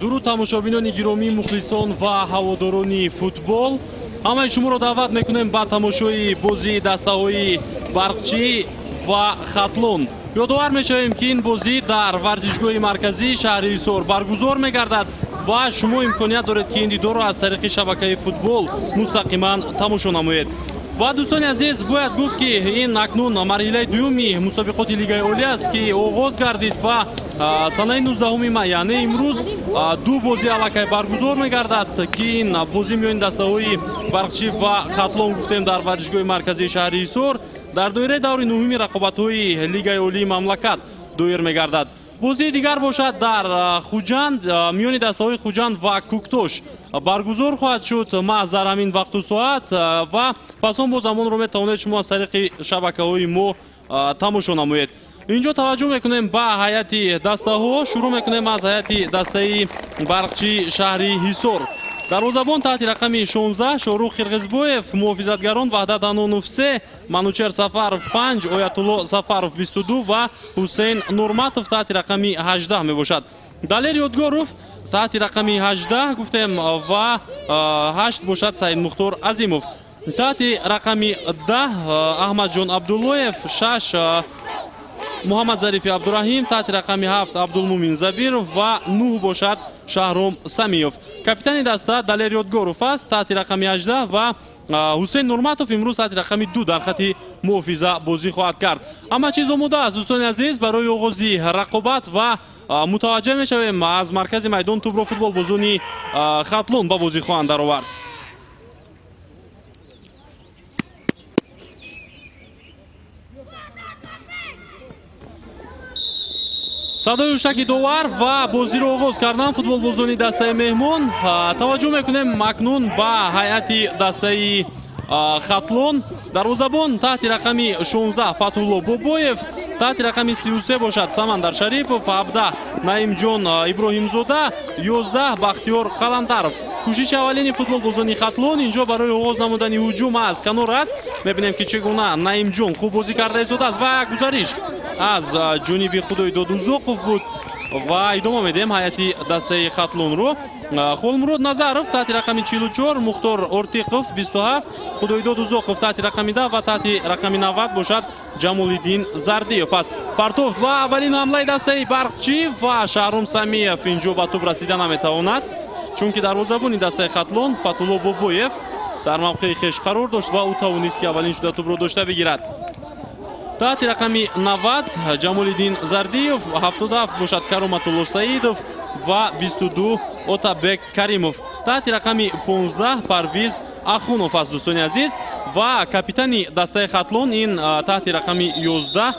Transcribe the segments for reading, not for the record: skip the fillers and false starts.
Дуруд тамошобинони гиромӣ, мухлисон ва ҳаводорони футбол. Ҳамаи шуморо даъват мекунем ба тамошои бозии дастаҳои Барқчӣ ва Хатлон. Ёдовар мешавем, ки ин бозӣ дар варзишгоҳи марказии шаҳри Ҳисор баргузор мегардад ва шумо имконият доред, ки ин дидорро аз тариқи шабакаи футбол мустақиман тамошо намоед. Ва дӯстони азиз, бояд гуфт, ки ин акнун марҳилаи дуюми мусобиқоти Лигаи Олӣ аст, ки оғоз гардид ва санаи 19 май, яъне имрӯз, ду бозӣ аллакай баргузор мегардад, ки ин бозӣ миёни дастаҳои Барқчӣ ва Хатлон гуфтем дар варзишгоҳи марказии шаҳри Ҳисор дар доираи даври нуҳуми рақобатҳои Лигаи Олии мамлакат доир мегардад. Бозии дигар бошад дар Хуҷанд миёни дастаҳои Хуҷанд ва Куктош баргузор хоҳад шуд маҳз дар ҳамин вақту соат, ва пас он боз ҳамонро метавонед шумо аз тариқи шабакаҳои мо тамошо намоед. Инҷо таваҷҷӯҳ мекунем ба ҳайати дастаҳо. Шурӯъ мекунем аз ҳайати дастаи Барқчи шаҳри Ҳисор. Дарвозабон таҳти рақами 16 Шоҳрух Қирғизбоев, муҳофизатгарон Ваҳдат Анонов 3, Манучер Сафаров 5, Оятулло Сафаров 22 ва Ҳусейн Нурматов таҳти рақами 18 мебошад. Далер Ёдгоров таҳти рақами 18 гуфтем ва 8 бошад Саидмухтор Азимов. Таҳти рақами 10 Аҳмадҷон Абдуллоев, 6 Муҳаммадзарифи Абдураҳим, таҳти рақами 7 Абдулмумин Забиров ва 9 бошад Шаҳром Самиев. Капитани даста Далер Ёдгоров аст таҳти рақами 18 ва Ҳусейн Нурматов имрӯз таҳти рақами 2 дар хати муҳофиза бозӣ хоҳад кард. Ҳама чиз омода аст, дӯстони азиз, барои оғози рақобат ва мутаваҷҷеҳ мешавем, аз маркази майдон тӯбро футболбозони Хатлон ба бозӣ хоҳанд даровард. Садои ҳушаки довар ва бозиро оғоз кардан футболбозони дастаи меҳмон. Таваҷҷӯҳ мекунем акнун ба ҳайати дастаи Хатлон. Дарвозабон таҳти рақами 16 Фатҳулло Бобоев, таҳти рақами 33 бошад Самандар Шарипов, 17 Наимҷон Иброҳимзода, 11 Бахтиёр Қаландаров. Кӯшиши аввалини футболбозони Хатлон инҷо барои оғоз намудани ҳуҷум аз канор аст. Мебинем, ки чӣ гуна Наимҷон хуб бозӣ карда истодааст ва як гузариш аз ҷониби Худойдод Узоқов буд ва идома медиҳем ҳайати дастаи Хатлонро. Холмурод Назаров таҳти рақами 44, Мухтор Ортиқов 27, Худойдод Узоқов таҳти рақами 10 ва таҳти рақами 90 бошад Ҷамолиддин Зардиев аст. Партофт ва аввалин ҳамлаи дастаи Барқчӣ ва Шаҳром Самиев инҷо ба тӯб расида наметавонад, чунки дарвозабони дастаи Хатлон Фатулло Бобоев дар мавқеи хеш қарор дошт ва ӯ тавонист, ки аввалин шуда тӯбро дошта бигирад. Таҳти рақами 90 Ҷамолиддин Зардиев, 77 бошад Кароматулло Саидов ва 22 Отабек Каримов. Таҳти рақами 15 Парвиз Ахунов аст, дӯстони азиз, ва капитани дастаи Хатлон ин таҳти рақами 11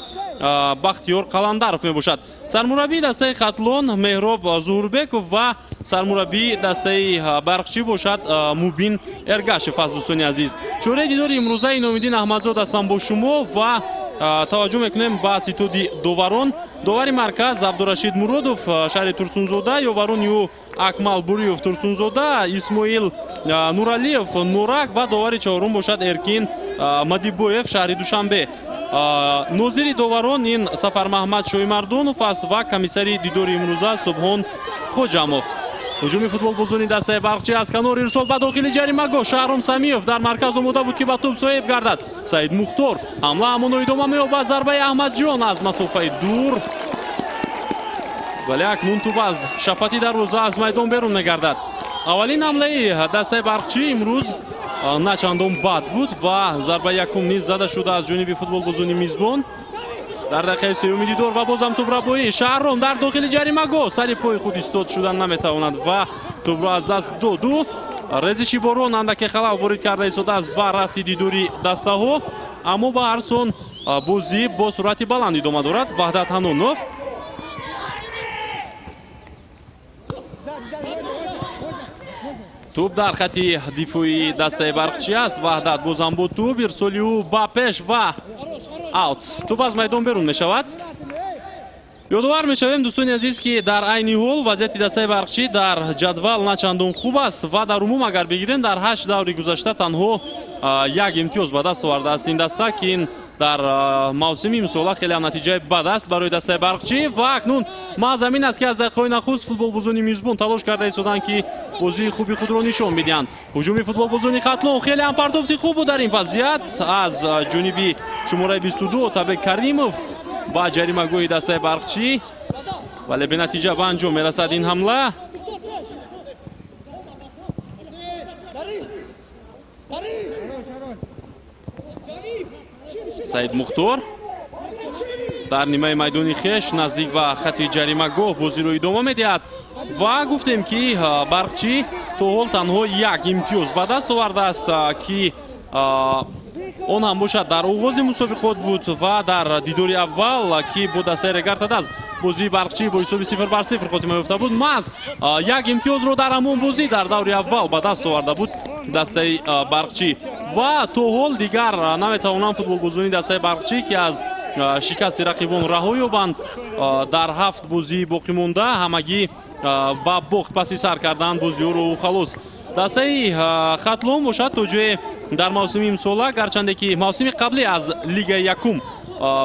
Бахтиёр Қаландаров мебошад. Сармураббии дастаи Хатлон Меҳроб Зуҳурбеков ва сармураббии дастаи Барқчӣ бошад Мубин Эргашев аст, дӯстони азиз. Шӯраи дидори имрӯза Иномиддин Аҳмадзод ҳастам бо шумо ва таваҷҷӯҳ мекунем ба ситоди доварон. Довари марказ Абдурашид Муродов, шаҳри Турсунзода, ёварони ӯ Акмал Буриев, Турсунзода, Исмоил Нуралиев, Нурак ва довари чорум бошад Эркин Мадибоев, шаҳри Душанбе. Нозири доварон ин Сафармаҳмад Шоимардонов аст ва комиссари дидори имрӯза Субҳон Хоҷамов. Ҳуҷуми футболбозони дастаи Барқчӣ аз канор, ирсол ба дохили ҷаримагоҳ. Шаҳром Самиев дар марказ омода буд, ки ба тӯб соҳиб гардад. Саид Мухтор, ҳамла ҳамоно идома меёбад. Зарбаи Аҳмадҷон аз масофаи дур, вале акнун тӯб аз шафати дарвоза аз майдон берун мегардад. Аввалин ҳамлаи дастаи Барқчӣ имрӯз на чандон бад буд ва зарбаи якум низ зада шуда аз ҷониби футболбозони мизбон дар дақиқаи сеюми дидор ва бозам тӯбрабоӣ. Шаҳром дар дохили ҷаримагоҳ сари пои худ истод шудан наметавонад ва тӯбро аз даст доду. Резиши борон андаке халал ворид карда истодааст ба рафти дидори дастаҳо, аммо ба ҳар сон бозӣ бо суръати баланд идома дорад. Ваҳдат Ҳанонов, тӯб дар хати дифоии дастаи Барқчӣ аст. Ваҳдат бозам бо тӯб, ирсоли ӯ ба пеш ва аут. Тӯб аз майдон берун мешавад. Ёдовар мешавем, дӯстони азиз, ки дар айни ҳол вазъияти дастаи Барқчӣ дар ҷадвал на чандон хуб аст ва дар умум агар бигирем, дар 8 даври гузашта танҳо як имтиёз ба даст овардааст ин даста, ки ин Дар мавсими имсола хеле натиҷаи бад аст барои дастаи Барқчӣ ва акнун маҳз ҳамин аст, ки аз дақиқаҳои нахуст футболбозони мизбон талош карда истоданд, ки бозии хуби худро нишон медиҳанд. Ҳуҷуми футболбозони Хатлон хеле ҳам партофти хуб буд дар ин вазъият аз ҷониби шумораи 22 Отабек Каримов ба ҷаримагоҳи дастаи Барқчӣ, вале бенатиҷа ба анҷом мерасад ин ҳамла. Саид Мухтор дар нимаи майдони хеш наздик ба хати ҷаримагоҳ бозиро идома медиҳад ва гуфтем, ки Барқчӣ то ҳол танҳо як имтиёз ба даст овардааст, ки он ҳам бошад дар оғози мусобиқот буд ва дар дидори аввал, ки бо дастаи Регар Тадаз бозии Барқчӣ бо ҳисоби 0-0 хотима ёфта буд. Маҳз як имтиёзро дар ҳамон бозӣ дар даври аввал ба даст оварда буд дастаи Барқчӣ ва то ҳол дигар наметавонанд футболбозони дастаи Барқчӣ, ки аз шикасти рақибон раҳо ёбанд. Дар 7 бозии боқимонда ҳамагӣ ба бохт паси сар карданд бозиҳоро халос. Дастаи Хатлон бошад то ҷое дар мавсими имсола, гарчанде ки мавсими қаблӣ аз лигаи якум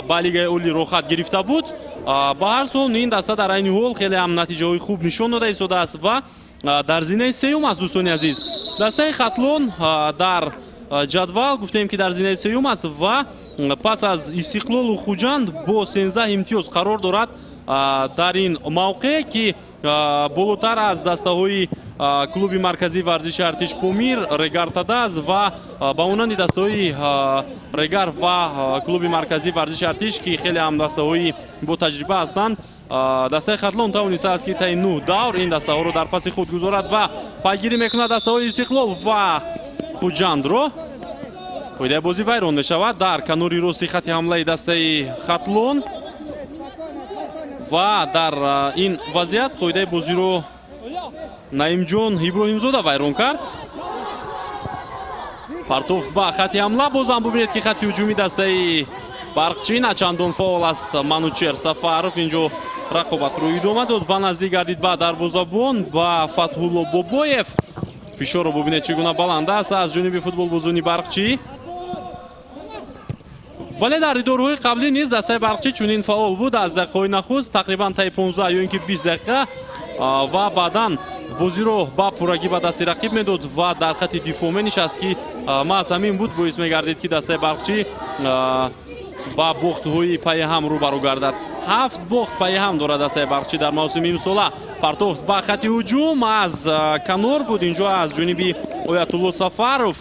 ба лигаи олӣ роҳхат гирифта буд, ба ҳар сол ин даста дар айни ҳол хеле ҳам натиҷаҳои хуб нишон дода истодааст ва дар зинаи сеюм аст. Дӯстони азиз, дастаи Хатлон дар ҷадвал гуфтем, ки дар зинаи сеюм аст ва пас аз Истиқлолу Хуҷанд бо 13 имтиёз қарор дорад дар ин мавқеъ, ки болотар аз дастаҳои клуби марказии варзиши Артиш Помир, Регар Тадаз ва ба монанди дастаҳои Регар ва клуби марказии варзиши Артиш, ки хеле ҳам дастаҳои бо таҷриба ҳастанд. Дастаи Хатлон тавонистааст, ки таи 9 давр ин дастаҳоро дар паси худ гузорад ва пайгирӣ мекунад дастаҳои Истиқлол ва Хуҷандро. Қоидаи бозӣ вайрон мешавад дар канори рости хати ҳамлаи дастаи Хатлон ва дар ин вазъият қоидаи бозиро Наимҷон Иброҳимзода вайрон кард. Партофт ба хати ҳамла. Бозам бубинед, ки хати ҳуҷуми дастаи Барқчӣ начандон фаъол аст. Манучер Сафаров инҷо рақобатро идома дод ва наздик гардид ба дарвозабон ба Фатҳулло Бобоев. Фишорро бубинед, чӣ гуна баланд аст аз ҷониби футболбозони Барқчӣ. Вале дар дидорҳои қаблӣ низ дастаи Барқчӣ чунин фаъол буд. Аз дақиқаҳои нахуст тақрибан таи 15 ё ин ки 20 дақиқа ва баъдан бозиро ба пуррагӣ ба дасти рақиб медод ва дар хати дифоъ менишаст, ки маҳз ҳамин буд боис мегардид, ки дастаи Барқчӣ ба бохтҳои пайи ҳам рӯбарӯ гардад. 7 бохт пайи ҳам дорад дастаи Барқчӣ дар мавсими имсола. Партофт ба хати ҳуҷум аз канор буд инҷо аз ҷониби Оятулло Сафаров,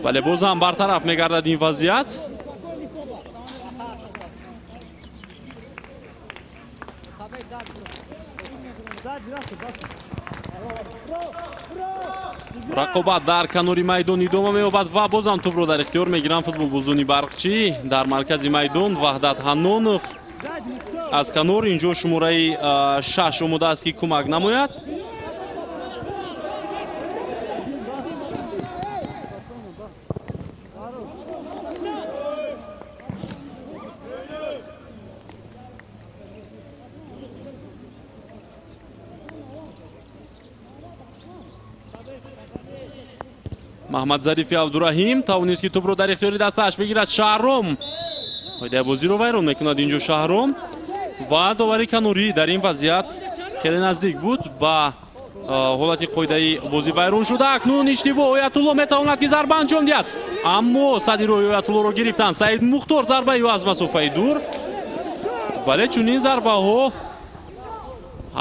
вале боз ҳам бартараф мегардад ин вазъият. Рақобат дар канори майдон идома меёбад ва бозам тӯбро дар ихтиёр мегиранд футболбозони Барқчӣ. Дар маркази майдон Ваҳдат Ҳаннонов аз канор инҷо шумораи 6 омода аст, ки кӯмак намояд. Маҳмадзарифи Абдураҳим тавонист, ки тӯбро дар ихтиёри дастааш бигирад. Шаҳром қоидаи бозиро вайрон мекунад инҷо Шаҳром ва довари канорӣ дар ин вазъият хеле наздик буд ба ҳолати қоидаи бозӣ вайрон шуда. Акнун иштибоҳ, Оятулло метавонад, ки зарба анҷом диҳад, аммо сади роҳи Оятуллоро гирифтанд. Саид Мухтор зарбаи ӯ аз масофаи дур, вале чунин зарбаҳо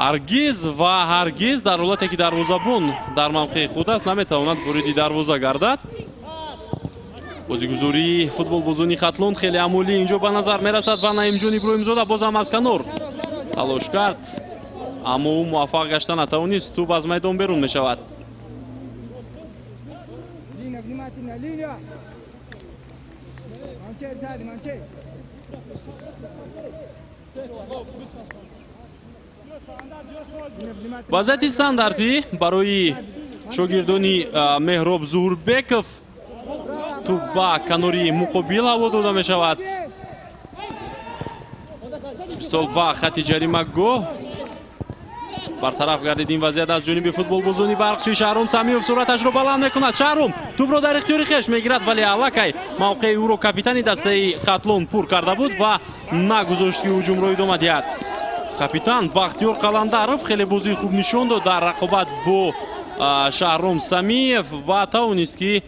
ҳаргиз ва ҳаргиз дар ҳолате ки дарвозабон дар мавқеи худ аст наметавонад вориди дарвоза гардад. Бозигузории футболбозони Хатлон хеле амулӣ инҷо ба назар мерасад ва Наимҷон Иброҳимзода бозам аз канор талош кард, аммо ӯ муваффақ гашта натавонист. Тӯб аз майдон берун мешавад. Вазъияти стандартӣ барои шогирдони Меҳроб Зуҳурбеков. Тӯб ба канори муқобил ҳаво дода мешавад. Ирсол ба хати ҷаримагоҳ. Бартараф гардид ин вазъият аз ҷониби футболбозони Барқчӣ. Шаҳром Самиев сураташро баланд мекунад. Шаҳром тӯбро дар ихтиёри хеш мегирад, вале аллакай мавқеи ӯро капитани дастаи Хатлон пур карда буд ва нагузошт, ки ҳуҷумро идома диҳад. Капитан Бахтиёр Қаландаров хеле бозии хуб нишон дод дар рақобат бо Шаҳром Самиев ва тавонист, ки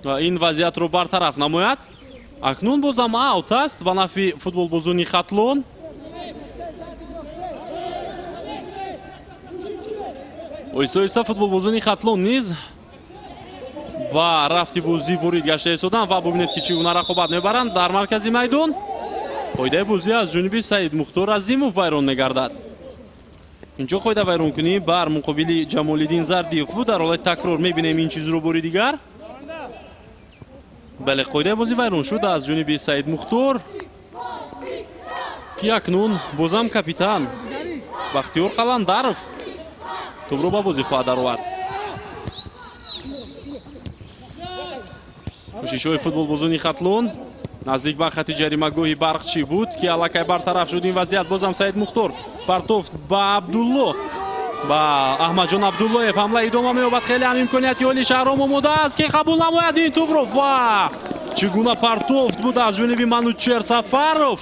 ин вазъиятро бартараф намояд. Акнун бозам аут аст ба нафъи футболбозони Хатлон. Оҳиста оҳиста футболбозони Хатлон низ ба рафти бозӣ ворид гашта истоданд ва бубинед, ки чӣ гуна рақобат мебаранд дар маркази майдон. Қоидаи бозӣ аз ҷониби Саид Мухтор Азимов вайрон мегардад. Инҷо қоида вайронкунӣ бар муқобили Ҷамолиддин Зардиев буд. Дар ҳолати такрор мебинем ин чизро бори дигар. Бале, қоидаи бозӣ вайрон шуд аз ҷониби Саид Мухтор, ки акнун бозам капитан Бахтиёр Қаландаров тӯбро ба бозӣ хоҳад даровард. Кӯшишҳои футболбозони Хатлон наздик ба хати ҷаримагоҳи Барқчӣ буд, ки аллакай бартараф шуд ин вазъият. Бозам Саид Мухтор партофт ба Абдулло, ба Аҳмадҷон Абдуллоев. Ҳамла идома меёбад. Хеле ҳам имконияти оли. Шаҳром омода аст, ки қабул намояд ин тӯбро ва чӣ гуна партофт буд аз ҷониби Манучер Сафаров,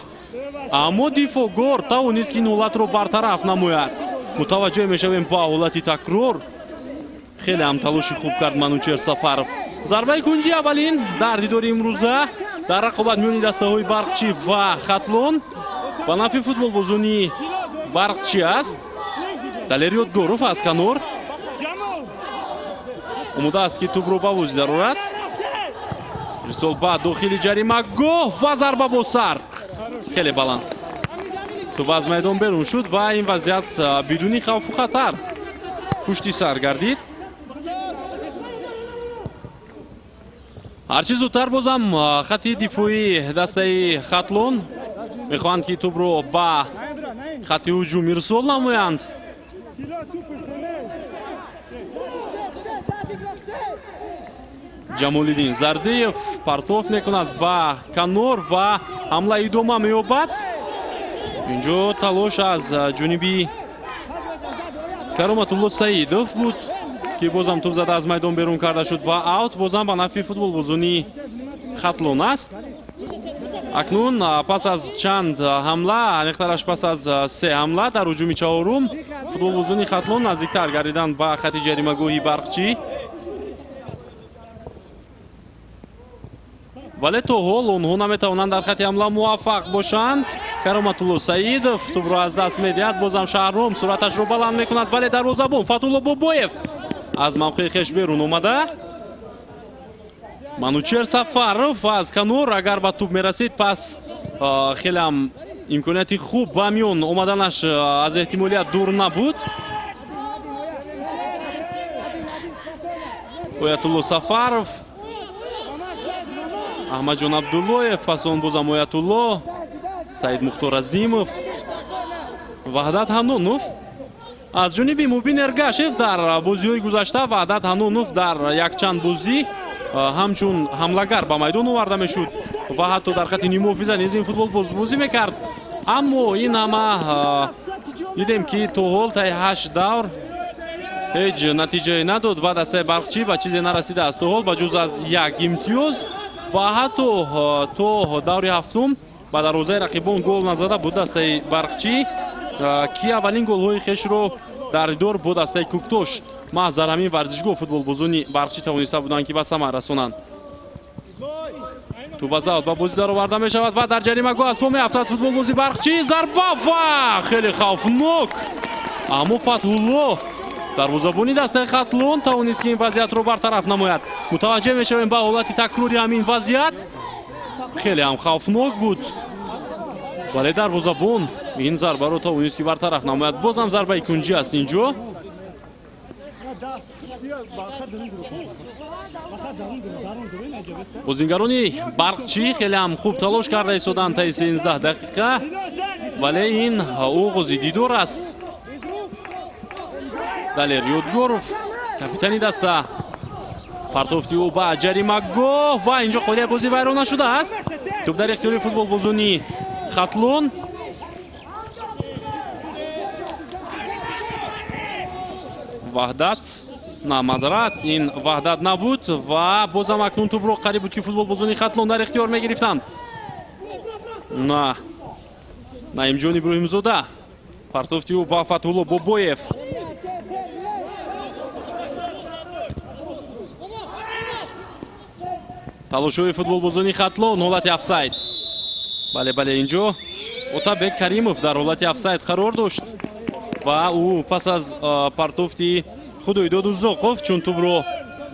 аммо дифоъгор тавонист, ки ин ҳолатро бартараф намояд. Мутаваҷҷӯҳ мешавем ба ҳолати такрор. Хеле ҳам талоши хуб кард Манучер Сафаров. Зарбаи кунҷи аввалин дар дидори имрӯза дар рақобат миёни дастаҳои Барқчӣ ва Хатлон ба нафъи футболбозони Барқчӣ аст. Далер Ёдгоров аз канор омода аст, ки тӯбро ба бозӣ дарорад. Ирсол ба дохили ҷаримагоҳ ва зарба бо сар хеле баланд. Тӯб аз майдон берун шуд ва ин вазъият бидуни хавфу хатар пушти сар гардид. Ҳарчи зудтар бозам хати дифоии дастаи Хатлон мехоҳанд, ки тӯбро ба хати ҳуҷум ирсол намоянд. Ҷамолиддин Зардиев партоф мекунад ба канор ва ҳамла идома меёбад. Инҷо талош аз ҷониби Кароматулло Саидов буд, ки бозам тӯб зада аз майдон берун карда шуд ва аут бозам ба нафъи футболбозони Хатлон аст. Акнун пас аз чанд ҳамла, аниқтараш пас аз се ҳамла дар ҳуҷуми чаҳорум, футболбозони Хатлон наздиктар гардиданд ба хати ҷаримагоҳи Барқчӣ, вале то ҳол онҳо наметавонанд дар хати ҳамла муваффақ бошанд. Кароматулло Саидов тӯбро аз даст медиҳад. Бозам Шаҳром сураташро баланд мекунад, вале дарвозабон Фатулло Бобоев аз мавқеи хеш берун омада. Манучер Сафаров аз канор агар ба тӯб мерасид, пас хеле ҳам имконияти хуб ба миён омаданаш аз эҳтимолият дур набуд. Оятулло Сафаров, Аҳмадҷон Абдуллоев, пас он бозам Оятулло, Саид Мухтор Азимов, Ваҳдат Ҳаннонов. Аз ҷониби Мубин Эргашев дар бозиҳои гузашта Ваҳдат Ҳаннонов дар якчанд бозӣ ҳамчун ҳамлагар ба майдон оварда мешуд ва ҳатто дар хати нимҳофиза низ ин футбол бозӣ мекард. Аммо ин ҳама дидем, ки то ҳол таи 8 давр ҳеҷ натиҷае надод ва дастаи Барқчӣ ба чизе нарасидааст то ҳол ба ҷуз аз як имтиёз ва ҳатто то даври ҳафтум ба дарвозаи рақибон гол назада буд дастаи Барқчӣ, ки аввалин голҳои хешро дар дидор бо дастаи Кӯктош маҳз дар ҳамин варзишгоҳ футболбозони Барқчӣ тавониста буданд, ки ба самар расонанд. Тӯб аз аут ба бозӣ дароварда мешавад ва дар ҷаримагоҳ аз по меафтад футболбози Барқчӣ. Зарба ва хеле хавфнок, аммо Фатҳулло дарвозабони дастаи Хатлон тавонист, ки ин вазъиятро бартараф намояд. Мутаваҷҷеҳ мешавем ба ҳолати такрори ҳамин вазъият. Хеле ҳам хавфнок буд, вале дарвозабон ин зарбаро тавонист, ки бартараф намояд. Бозам зарбаи кунҷӣ аст инҷо. Бозингарони Барқчӣ хеле ҳам хуб талош карда истоданд таи 13 дақиқа, вале ин оғози дидор аст. Далер Ёдгоров, капитани даста, партофти ӯ ба ҷаримагоҳ ва инҷо қоидаи бозӣ вайрон нашудааст. Тӯб дар ихтиёри футболбозони Хатлон. Ваҳдат, на, маъзарат, ин Ваҳдат набуд ва бозам акнун тӯбро қариб буд, ки футболбозони Хатлон дар ихтиёр мегирифтанд. На, Наимҷон Иброҳимзода, партофти ӯ ба Фатҳулло Бобоев. Талошҳои футболбозони Хатлон, ҳолати офсайд. Бале, бале, инҷо Отабек Каримов дар ҳолати офсайд қарор дошт ва ӯ пас аз партофти Худойдод Узоқов, чун тӯбро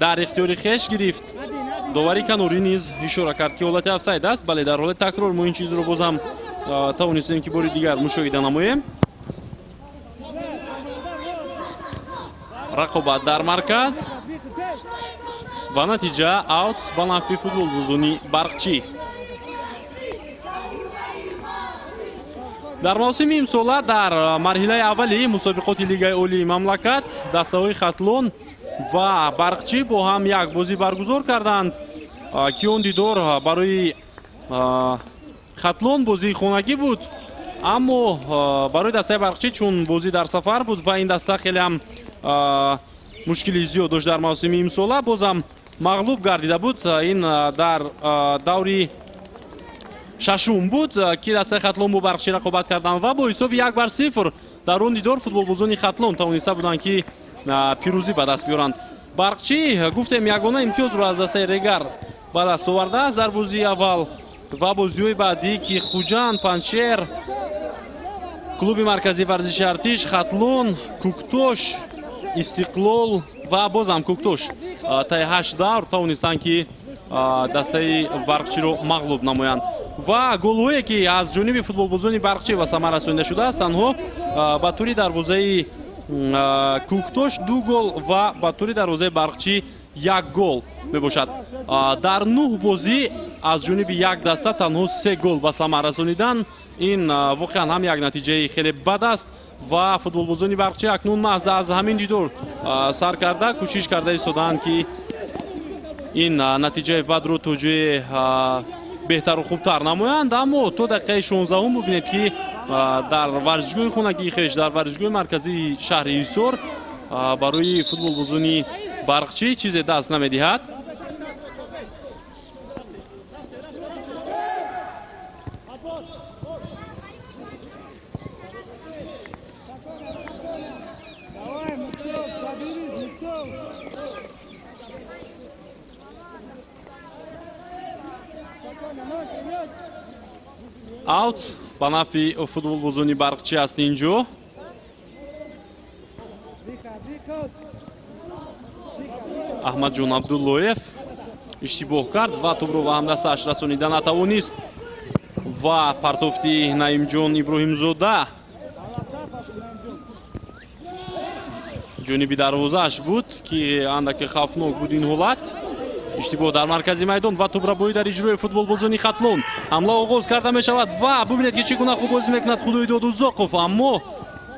дар ихтиёри хеш гирифт, довари канорӣ низ ишора кард, ки ҳолати офсайд аст. Бале, дар ҳолати такрор мо ин чизро бозам тавонистем, ки бори дигар мушоҳида намоем. Рақобат дар марказ ва натиҷа аут ба нафъи футболбозони Барқчӣ. Дар мавсими имсола дар марҳилаи аввали мусобиқоти Лигаи Олии мамлакат дастаҳои Хатлон ва Барқчӣ бо ҳам як бозӣ баргузор карданд, ки он дидор барои Хатлон бозии хонагӣ буд, аммо барои дастаи Барқчӣ, чун бозӣ дар сафар буд ва ин даста хеле ҳам мушкили зиёд дошт дар мавсими имсола, бозам мағлуб гардида буд. Ин дар даври шашум буд, ки дастаи Хатлон бо Барқчӣ рақобат карданд ва бо ҳисоби 1-0 дар он дидор футболбозони Хатлон тавониста буданд, ки пирӯзӣ ба даст биёранд. Барқчӣ, гуфтем, ягона имтиёзро аз дастаи Регар ба даст овардааст дар бозии аввал ва бозиҳои баъдӣ, ки Хуҷанд, Панҷшер, клуби марказии варзиши Артиш, Хатлон, Куктош, Истиқлол ва бозам Куктош таи 8 давр тавонистанд, ки дастаи Барқчиро мағлуб намоянд. Ва голҳое, ки аз ҷониби футболбозони Барқчӣ ба самар расонида шудааст, танҳо ба тури дарвозаи Куктош 2 гол ва ба тури дарвозаи Барқчӣ 1 гол мебошад. Дар 9 бозӣ аз ҷониби як даста танҳо 3 гол ба самар расонидан, ин воқеан ҳам як натиҷаи хеле бад аст ва футболбозони Барқчӣ акнун маҳз аз ҳамин дидор сар карда кӯшиш карда истодаанд, ки ин натиҷаи бадро то ҷое беҳтару хубтар намоянд. Аммо то дақиқаи 16 бубинед, ки дар варзишгоҳи хонагии хеш, дар варзишгоҳи марказии шаҳри Ҳисор барои футболбозони Барқчӣ чизе даст намедиҳад. Аут ба нафъи футболбозони Барқчӣ аст инҷо. Аҳмадҷон Абдуллоев иштибоҳ кард ва тӯбро ба ҳамдастааш расонида натавонист ва партофти Наимҷон Иброҳимзода ҷониби дарвозааш буд, ки андаке хавфнок буд ин ҳолат. Иштибоҳ дар маркази майдон ва тӯбрабоӣ дар иҷрои футболбозони Хатлон. Ҳамла оғоз карда мешавад ва бубинед, ки чӣ гуна хуб бозӣ мекунад Худойдод Узоқов, аммо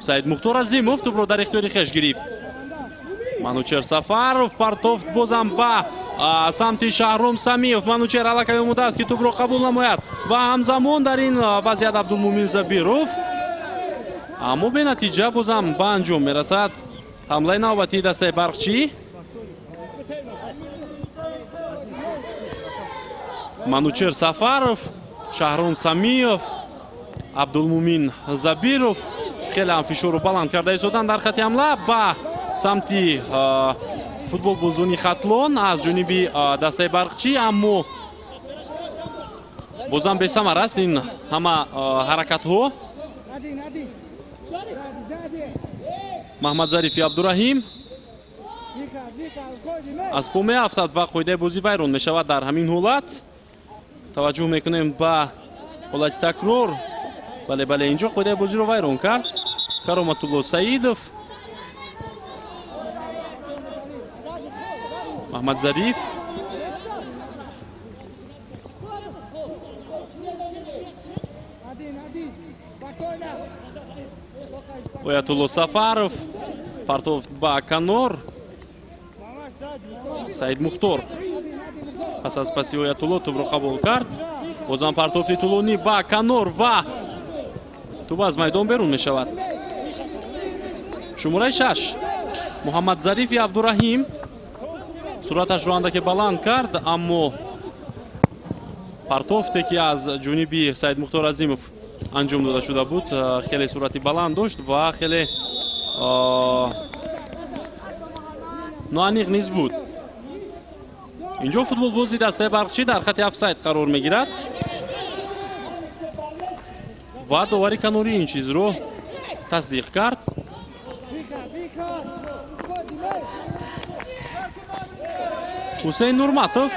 Саидмухтор Азимов тӯбро дар ихтиёри хеш гирифт. Манучер Сафаров партофт бозам ба самти Шаҳром Самиев. Манучер аллакай омодааст, ки тӯбро қабул намояд ва ҳамзамон дар ин вазъият Абдулмумин Забиров, аммо бенатиҷа бозам ба анҷом мерасад ҳамлаи навбатии дастаи Барқчӣ. Манучер Сафаров, Шаҳром Самиев, Абдулмумин Забиров хеле ҳам фишорро баланд карда истоданд дар хати ҳамла ба самти футболбозони Хатлон аз ҷониби дастаи Барқчӣ, аммо бозам бесамар аст ин ҳама ҳаракатҳо. Маҳмадзарифи Абдураҳим аз по меафтад ва қоидаи бозӣ вайрон мешавад дар ҳамин ҳолат. Таваҷҷӯҳ мекунем ба ҳолати такрор. Бале, бале, инҷо қоидаи бозиро вайрон кард Кароматулло Саидов. Маҳмадзариф Оятулло Сафаров партофт ба канор. Саидмухтор пас аз паси Оятулло тӯбро қабул кард. Бозам партофти тӯлонӣ ба канор ва тӯб аз майдон берун мешавад. Шумораи 6. Муҳаммад Зарифи Абдураҳим сураташро андаке баланд кард, аммо партофте ки аз ҷониби Саидмухтор Азимов анҷом дода шуда буд, хеле сурати баланд дошт ва хеле ноаниқ низ буд. Инҷо футболбози дастаи Барқчӣ дар хати офсайд қарор мегирад ва довари канорӣ ин чизро тасдиқ кард. Ҳусейн Нурматов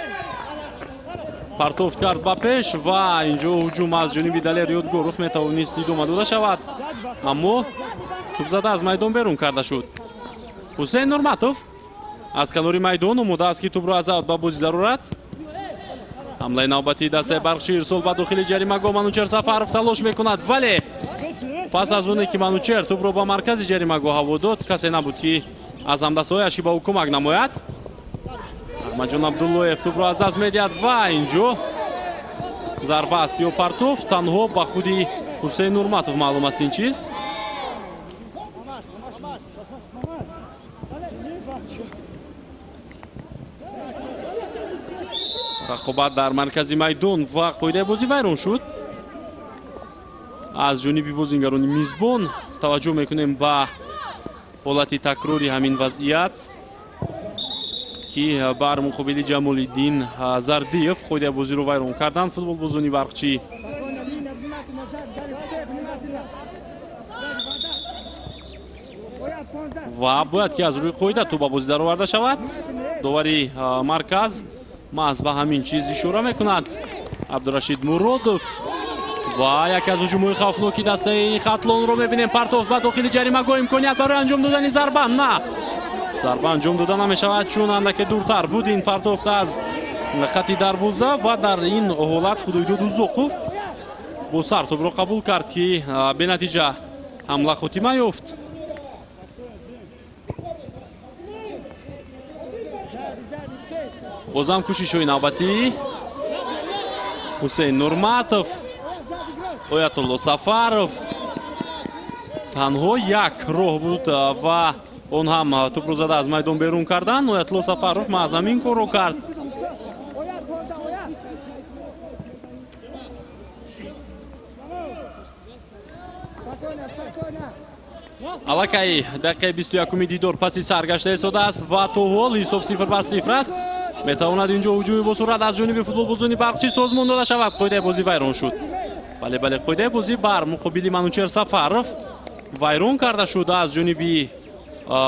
партофт кард ба пеш ва инҷо ҳуҷум аз ҷониби Далер Ёдгоров метавонист идома дода шавад, аммо тӯбзада аз майдон берун карда шуд. Ҳусейн Нурматов аз канори майдон омода аст ки тӯбро аз аут ба бозӣ дарорад. Ҳамлаи навбатии дастаи Барқчӣ, ирсол ба дохили ҷаримагоҳ. Манучер Сафаров талош мекунад, вале пас аз оне ки Манучер тӯбро ба маркази ҷаримагоҳ ҳаво дод, касе набуд ки аз ҳамдастҳояш ки ба ӯ кӯмак намояд. Аҳмадҷон Абдуллоев тӯбро аз даст медиҳад ва инҷо зарба аст ё партоф, танҳо ба худи Ҳусейн Нурматов маълум аст ин чиз. Рақобат дар маркази майдон ва қоидаи бозӣ вайрон шуд аз ҷониби бозингарони мизбон. Таваҷҷӯҳ мекунем ба ҳолати такрори ҳамин вазъият ки бар муқобили Ҷамолиддин Зардиев қоидаи бозиро вайрон карданд футболбозони Барқчӣ. Ва бояд ки аз рӯи қоида тӯб ба бозӣ дароварда шавад. Довари марказ маҳз ба ҳамин чиз ишора мекунад. Абдурашид Муродов ва яке аз ҳуҷумҳои хавфноки дастаи Хатлонро мебинем. Партоф ба дохили ҷаримагоҳ, имконият барои анҷом додани зарба. На, зарба анҷом дода намешавад, чун андаке дуртар буд ин партофт аз хати дарвоза ва дар ин ҳолат Худойдод Узоқов бо сар тӯбро қабул кард ки бенатиҷа ҳамла хотима ёфт. Бозам кӯшишҳои навбатӣ. Ҳусейн Нурматов, Оятулло Сафаров. Танҳо як роҳ буд ва он ҳам тӯбро зада аз майдон берун кардан. Оятулло Сафаров маҳз ҳамин корро кард. Аллакай дақиқаи 21-уми дидор паси сар гашта истодааст ва то ҳол ҳисоб 0-0 аст. Метавонад инҷо ҳуҷуми босуръат аз ҷониби футболбозони Барқчӣ созмон дода шавад. Қоидаи бозӣ вайрон шуд. Бале, бале, қоидаи бозӣ бар муқобили Манучер Сафаров вайрон карда шуд аз ҷониби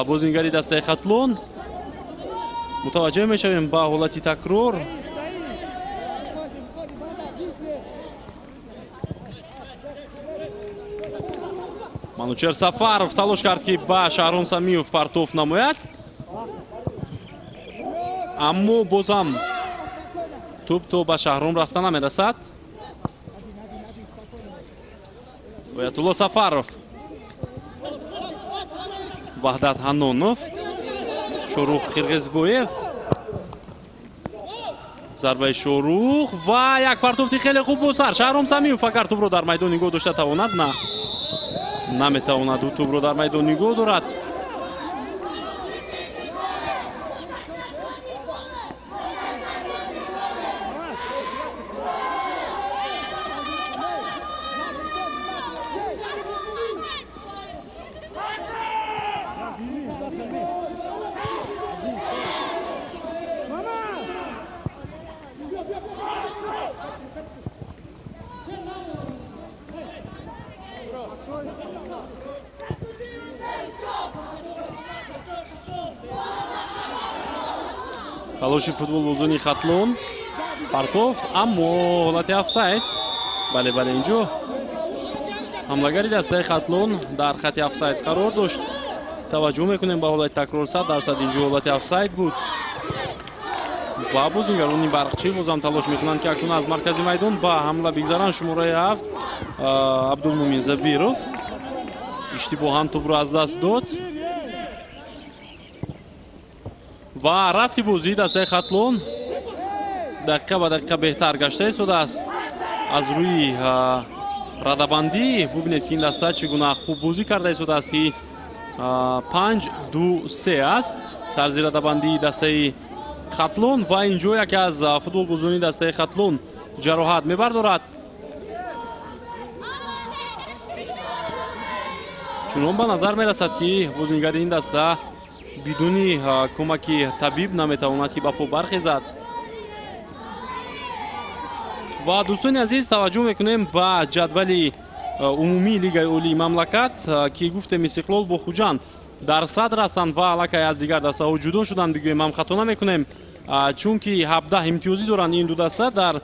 бозингари дастаи Хатлон. Мутаваҷҷеҳ мешавем ба ҳолати такрор. Манучер Сафаров талош кард ки ба Шаҳром Самиев партоф намояд, аммо бозам тӯб то ба Шаҳром рафта намерасад. Оятулло Сафаров, Ваҳдат Ҳаннонов, Шорух Қирғизбоев. Зарбаи Шорух ва як партофти хеле хуб бо сар. Шаҳром Самиев агар тӯбро дар майдон нигоҳ дошта тавонад, на, наметавонад, ӯ тӯбро дар майдон нигоҳ дорад. Талоши футболбозони Хатлон, партофт, аммо ҳолати офсайд. Бале, бале, инҷо ҳамлагари дастаи Хатлон дар хати офсайд қарор дошт. Таваҷҷӯҳ мекунем ба ҳолати такрор. 100% инҷо ҳолати офсайд буд ва бозингарони Барқчӣ бозам талош мекунанд ки акнун аз маркази майдон ба ҳамла бигзаранд. Шумораи 7 Абдулмумин Забиров иштибоҳан тӯбро аз даст дод ва рафти бозии дастаи Хатлон дақиқа ба дақиқа беҳтар гашта истодааст. Аз рӯи радабандӣ бубинед ки ин даста чӣ гуна хуб бозӣ карда истодааст ки 5-2-3 аст тарзи радабандии дастаи Хатлон ва инҷо яке аз футболбозони дастаи Хатлон ҷароҳат мебардорад. Чунон ба назар мерасад, ки бозингари ин даста бидуни кӯмаки табиб наметавонад, ки ба по бархезад. Ва дӯстони азиз, таваҷҷӯҳ мекунем ба ҷадвали умумии Лигаи Олии мамлакат, ки гуфтем Истиқлол бо Хуҷанд дар садр ҳастанд ва аллакай аз дигар дастаҳо ҷудо шуданд, бигӯем ҳам хато намекунем, чунки 17 имтиёзӣ доранд ин ду даста дар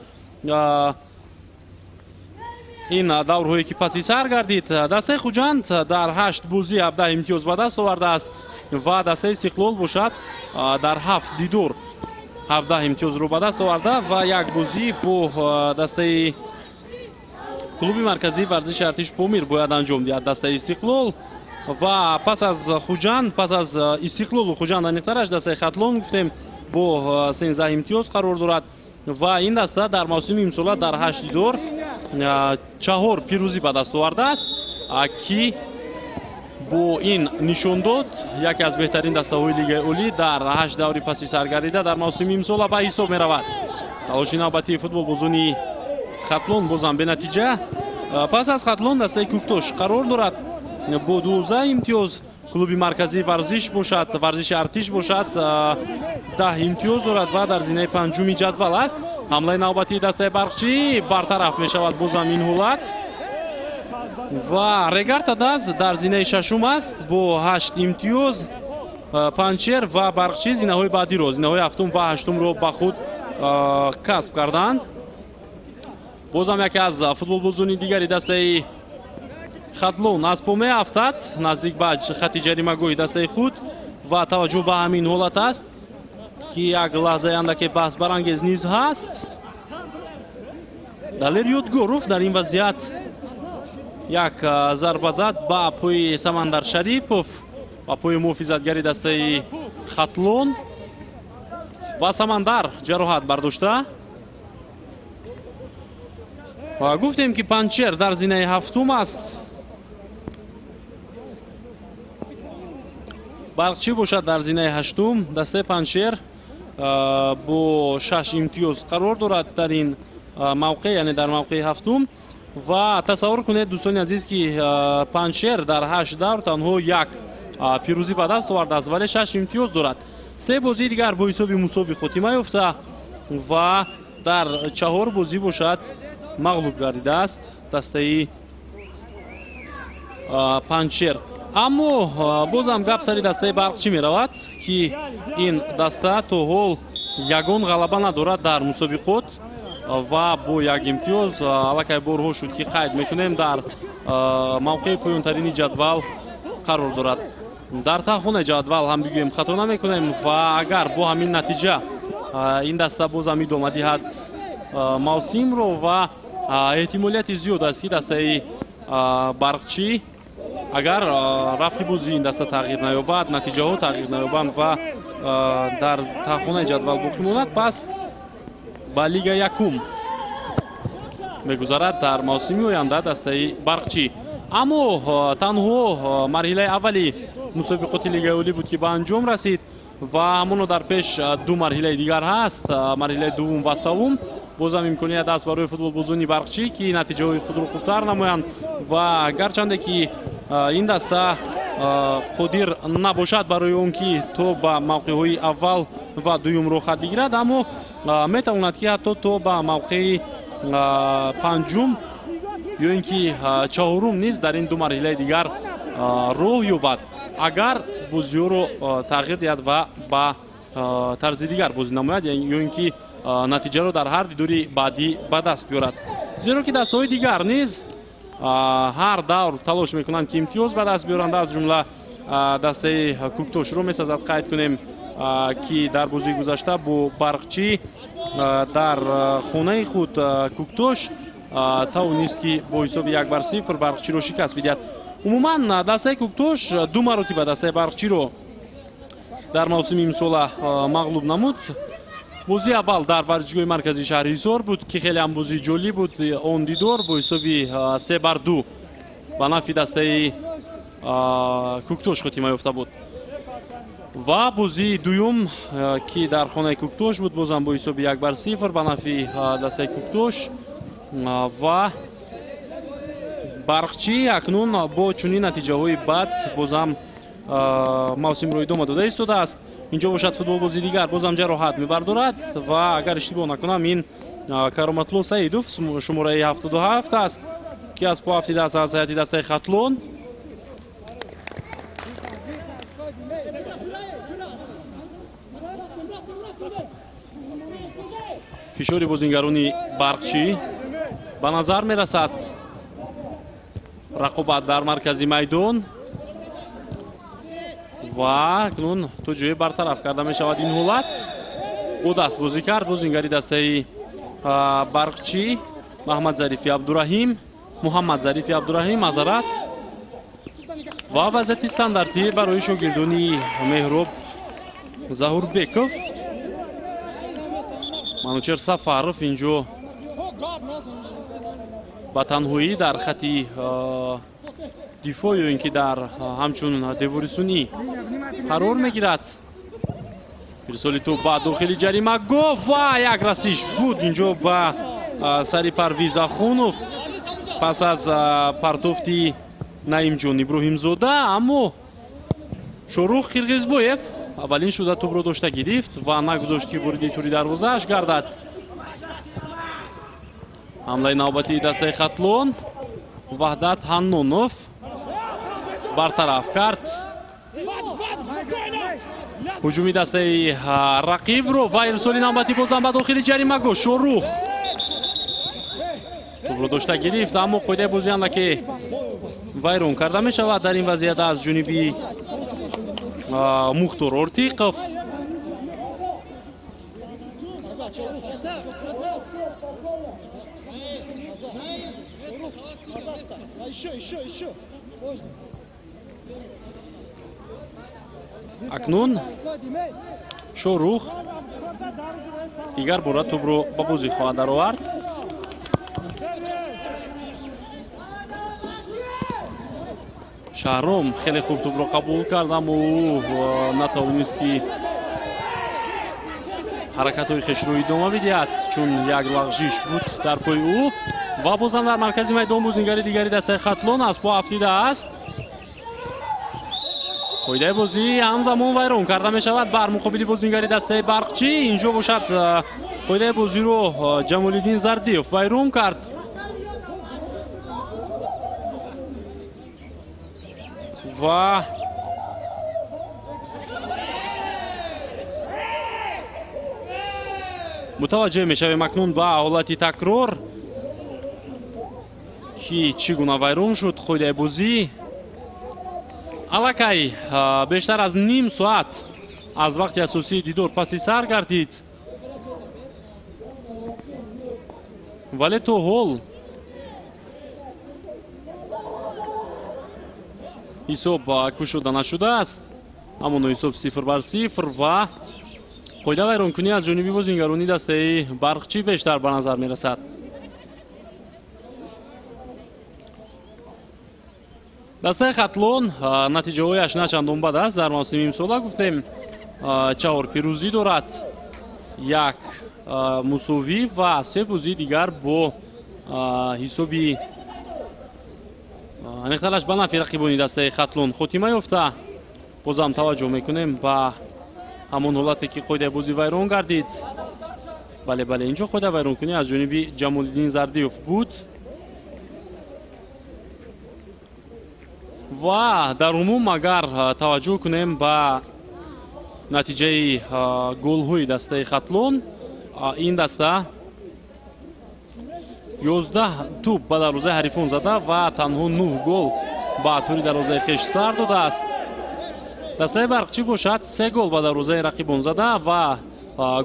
ин даврҳое ки паси сар гардид. Дастаи Хуҷанд дар 8 бозӣ 17 имтиёз ба даст овардааст ва дастаи Истиқлол бошад дар 7 дидор 17 имтиёзро ба даст оварда ва як бозӣ бо дастаи клуби марказии варзиши Артиш Помир бояд анҷом диҳад дастаи Истиқлол. Ва пас аз Хуҷанд, пас аз Истиқлолу Хуҷанд аниқтараш дастаи Хатлон гуфтем бо 13 имтиёз қарор дорад ва ин даста дар мавсими имсола дар 8 дидор 4 пирӯзӣ ба даст овардааст, ки бо ин нишондод яке аз беҳтарин дастаҳои Лигаи Олӣ дар 8 даври паси саргардида дар мавсими имсола ба ҳисоб меравад. Талоши навбатии футболбозони Хатлон бозам бенатиҷа. Пас аз Хатлон дастаи Кӯктош қарор дорад бо 12 имтиёз. Клуби марказии варзиш бошад, варзиши Артиш бошад 10 имтиёз дорад ва дар зинаи панҷуми ҷадвал аст. Ҳамлаи навбатии дастаи Барқчӣ бартараф мешавад бозам ин ҳолат ва Регар Тадаз дар зинаи шашум аст бо 8 имтиёз. Панҷшер ва Барқчӣ зинаҳои баъдиро, зинаҳои ҳафтум ва ҳаштумро ба худ касб карданд. Бозам яке аз футболбозони дигари дастаи Хатлон аз по меафтад наздик ба хати ҷаримагоҳи дастаи худ ва таваҷҷӯҳ ба ҳамин ҳолат аст, ки як лаҳзаи андаке баҳсбарангез низ ҳаст. Далер Ёдгоров дар ин вазъият як зарба зад ба пои Самандар Шарипов, ба пои муҳофизатгари дастаи Хатлон ва Самандар ҷароҳат бардошта. Гуфтем, ки Панҷшер дар зинаи ҳафтум аст. Барқчӣ бошад дар зинаи ҳаштум. Дастаи Панҷшер бо 6 имтиёз қарор дорад дар ин мавқеъ, яъне дар мавқеи ҳафтум. Ва тасаввур кунед дӯстони азиз, ки Панҷшер дар 8 давр танҳо як пирӯзӣ ба даст овардааст, вале 6 имтиёз дорад. 3 бозии дигар бо ҳисоби мусовӣ хотима ёфта ва дар 4 бозӣ бошад мағлуб гардидааст дастаи Панҷшер. Аммо бозам гап сари дастаи Барқчӣ меравад, ки ин даста то ҳол ягон ғалаба надорад дар мусобиқот ва бо як имтиёз аллакай борҳо шуд, ки қайд мекунем дар мавқеи поёнтарини ҷадвал қарор дорад. Дар таҳхонаи ҷадвал ҳам бигӯем хато намекунем ва агар бо ҳамин натиҷа ин даста бозам идома диҳад мавсимро ва эҳтимолияти зиёд аст, ки дастаи Барқчӣ агар рафти бозии ин даста тағйир наёбад, натиҷаҳо тағйир наёбанд ва дар таҳхонаи ҷадвал боқӣ монад, пас ба Лига якум мегузарад дар мавсими оянда дастаи Барқчӣ. Аммо танҳо марҳилаи аввали мусобиқоти Лигаи Олӣ буд, ки ба анҷом расид ва ҳамоно дар пеш ду марҳилаи дигар ҳаст, марҳилаи дуввум ва севум. Бозам имконият аст барои футболбозони Барқчӣ, ки натиҷаҳои худро хубтар намоянд ва гарчанде ки ин даста қодир набошад барои он ки то ба мавқеъҳои аввал ва дуюм роҳхат бигирад, аммо метавонад, ки ҳатто то ба мавқеи панҷум ё ин ки чаҳорум низ дар ин ду марҳилаи дигар роҳ ёбад, агар бозиҳоро тағйир диҳад ва ба тарзи дигар бозӣ намояд ё ин ки натиҷаро дар ҳар дидори баъдӣ ба даст биёрад. Зеро ки дастаҳои дигар низ ҳар давр талош мекунанд, ки имтиёз ба даст биёранд. Аз ҷумла дастаи Кӯктошро месазад қайд кунем, ки дар бозии гузашта бо Барқчӣ дар хонаи худ Кӯктош тавонист, ки бо ҳисоби 1-0 Барқчиро шикаст бидиҳад. Умуман дастаи Кӯктош ду маротиба дастаи Барқчиро дар мавсими имсола мағлуб намуд. Бозии аввал дар варзишгоҳи марказии шаҳри Ҳисор буд, ки хеле ҳам бозии ҷолиб буд. Он дидор бо ҳисоби 3-2 ба нафъи дастаи Кӯктош хотима ёфта буд. Ва бозии дуюм, ки дар хонаи Кӯктош буд, бозам бо ҳисоби 1-0 ба нафъи дастаи Кӯктош. Ва Барқчӣ акнун бо чунин натиҷаҳои бад бозам мавсимро идома дода истодааст. Инҷо бошад футболбози дигар бозам ҷароҳат мебардорад ва агар иштибоҳ накунам, ин Кароматло Саидов, шумораи 77 аст, ки аз по афтидааст аз ҳайати дастаи Хатлон. Фишори бозингарони Барқчӣ ба назар мерасад. Рақобат дар маркази майдон ва акнун то ҷое бартараф карда мешавад ин ҳолат. Бо даст бозӣ кард бозингари дастаи Барқчӣ Маҳмадзарифи Абдураҳим, Муҳаммадзарифи Абдураҳим, мазарат. Ва вазъияти стандартӣ барои шогирдони Меҳроб Заҳурбеков. Манучер Сафаров инҷо ба танҳоӣ дар хати дифоъ ё ин ки дар ҳамчун девори сунъӣ қарор мегирад. Ирсоли тӯб ба дохили ҷаримагоҳ ва як расиш буд инҷо ба сари Парвиз Ахунов пас аз партофти Наимҷон Иброҳимзода, аммо Шорух Қирғизбоев аввалин шуда тӯбро дошта гирифт ва нагузошт, ки вориди тури дарвозааш гардад. Ҳамлаи навбатии дастаи Хатлон. Ваҳдат Ҳаннонов бартараф кард ҳуҷуми дастаи рақибро ва ирсоли навбатӣ бозам ба дохили ҷаримагоҳ. Шорух тӯбро дошта гирифт, аммо қоидаи бозӣ андаке вайрон карда мешавад дар ин вазъият аз ҷониби Мухтор Ортиқов. Акнун Шорух дигар бора тӯбро ба бозӣ хоҳад даровард. Шаҳром хеле хуб тӯбро қабул кард, аммо ӯ натавонист, ки ҳаракатҳои хешро идома бидиҳад, чун як лағжиш буд дар пои ӯ. Ва бозам дар маркази майдон бозингари дигари дастаи Хатлон аз по афтидааст. Қоидаи бозӣ ҳамзамон вайрон карда мешавад бар муқобили бозингари дастаи Барқчӣ. Инҷо бошад қоидаи бозиро Ҷамолиддин Зардиев вайрон кард. Ва мутаваҷҷеҳ мешавем акнун ба ҳолати такрор, ки чӣ гуна вайрон шуд қоидаи бозӣ. Аллакай бештар аз ним соат аз вақти асосии дидор паси сар гардид, вале то ҳол ҳисоб кушода нашудааст. Ҳамоно ҳисоб 0-0 ва қоида вайронкунӣ аз ҷониби бозингарони дастаи Барқчӣ бештар ба назар мерасад. Дастаи Хатлон натиҷаҳояш на чандон бад аст. Дар мавсими имсола гуфтем 4 пирӯзӣ дорад, 1 мусовӣ ва 3 бозии дигар бо ҳисоби аниқтараш ба нафъи рақибони дастаи Хатлон хотима ёфта. Бозам таваҷҷӯҳ мекунем ба ҳамон ҳолате, ки қоидаи бозӣ вайрон гардид. Бале, бале, инҷо қоида вайронкунӣ аз ҷониби Ҷамолиддин Зардиев буд. Ва дар умум агар таваҷҷӯҳ кунем ба натиҷаи голҳои дастаи Хатлон, ин даста 11 тӯб ба дарвозаи ҳарифон зада ва танҳо 9 гол ба тури дарвозаи хеш сар додааст. Дастаи Барқчӣ бошад 3 гол ба дарвозаи рақибон зада ва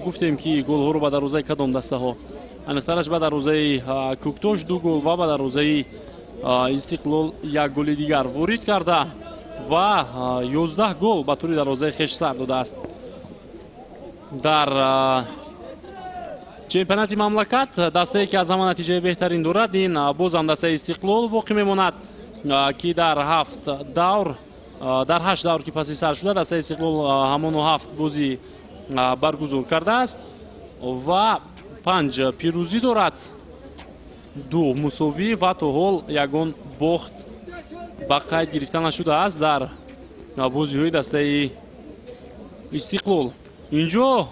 гуфтем, ки голҳоро ба дарвозаи кадом дастаҳо, аниқтараш ба дарвозаи Кӯктош 2 гол ва ба дарвозаи Истиқлол 1 голи дигар ворид карда ва 11 гол ба тури дарвозаи хеш сар додааст. Дар чемпионати мамлакат дастае, ки аз ҳама натиҷаи беҳтарин дорад, ин бозам дастаи Истиқлол боқӣ мемонад. ки дар 7 давр, дар 8 давр ки паси сар шуда, дастаи Истиқлол ҳамоно 7 бозӣ баргузор кардааст ва 5 пирӯзӣ дорад, 2 мусовӣ ва то ҳол ягон бохт ба қайд гирифта нашудааст дар бозиҳои дастаи Истиқлол. Инҷо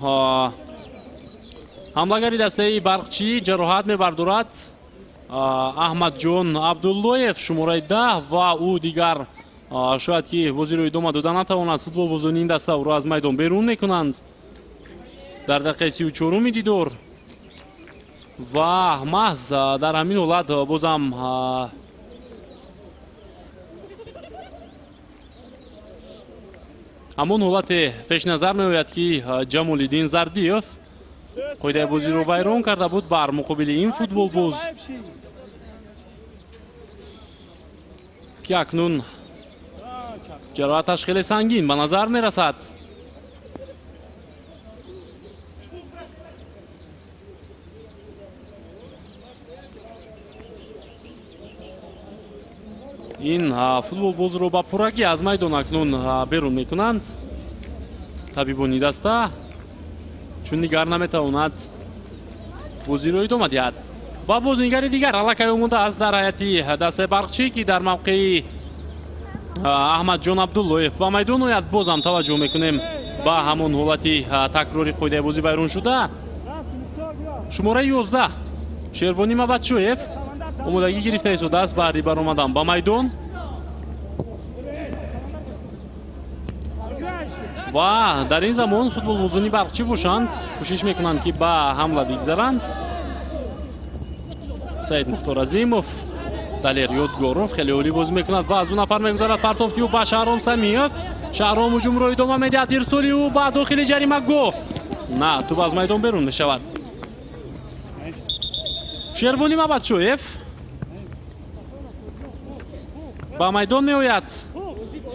ҳамлагари дастаи Барқчӣ ҷароҳат мебардорад Аҳмадҷон Абдуллоев, шумораи 10, ва ӯ дигар шояд ки бозиро идома дода натавонад. Футболбозони ин даста ӯро аз майдон берун мекунанд дар дақиқаи 34-уми дидор ва маҳз дар ҳамин ҳолат бозам ҳамон ҳолате пешназар меояд ки Ҷамолиддин Зардиев қоидаи бозиро вайрон карда буд бар муқобили ин футболбоз, ки акнун ҷароҳаташ хеле сангин ба назар мерасад. Ин футболбозро ба пуррагӣ аз майдон акнун берун мекунанд табибони даста, чун дигар наметавонад бозиро идома диҳад. Ва бозигари дигар аллакай омода аст дар ҳайати дастаи Барқчӣ, ки дар мавқеи Аҳмадҷон Абдуллоев ба майдон ояд. Бозам таваҷҷӯҳ мекунем ба ҳамон ҳолати такрори қоидаи бозӣ вайрон шуда. Шумораи 11 Шервонӣ Мабадшоев омодагӣ гирифта истодааст баъди баромадан ба майдон ва дар ин замон футболбозони Барқчӣ бошанд кӯшиш мекунанд ки ба ҳамла бигзаранд. Саид Мухтор Азимов, Далер Ёдгоров хеле олӣ бозӣ мекунад ва аз ӯ нафар мегузарад. Партофти ӯ ба Шаҳром Самиев. Шаҳром ҳуҷумро идома медиҳад. Ирсоли ӯ ба дохили ҷаримагоҳ, на, тӯб аз майдон берун мешавад. Шервонӣ Мабадшоев ба майдон меояд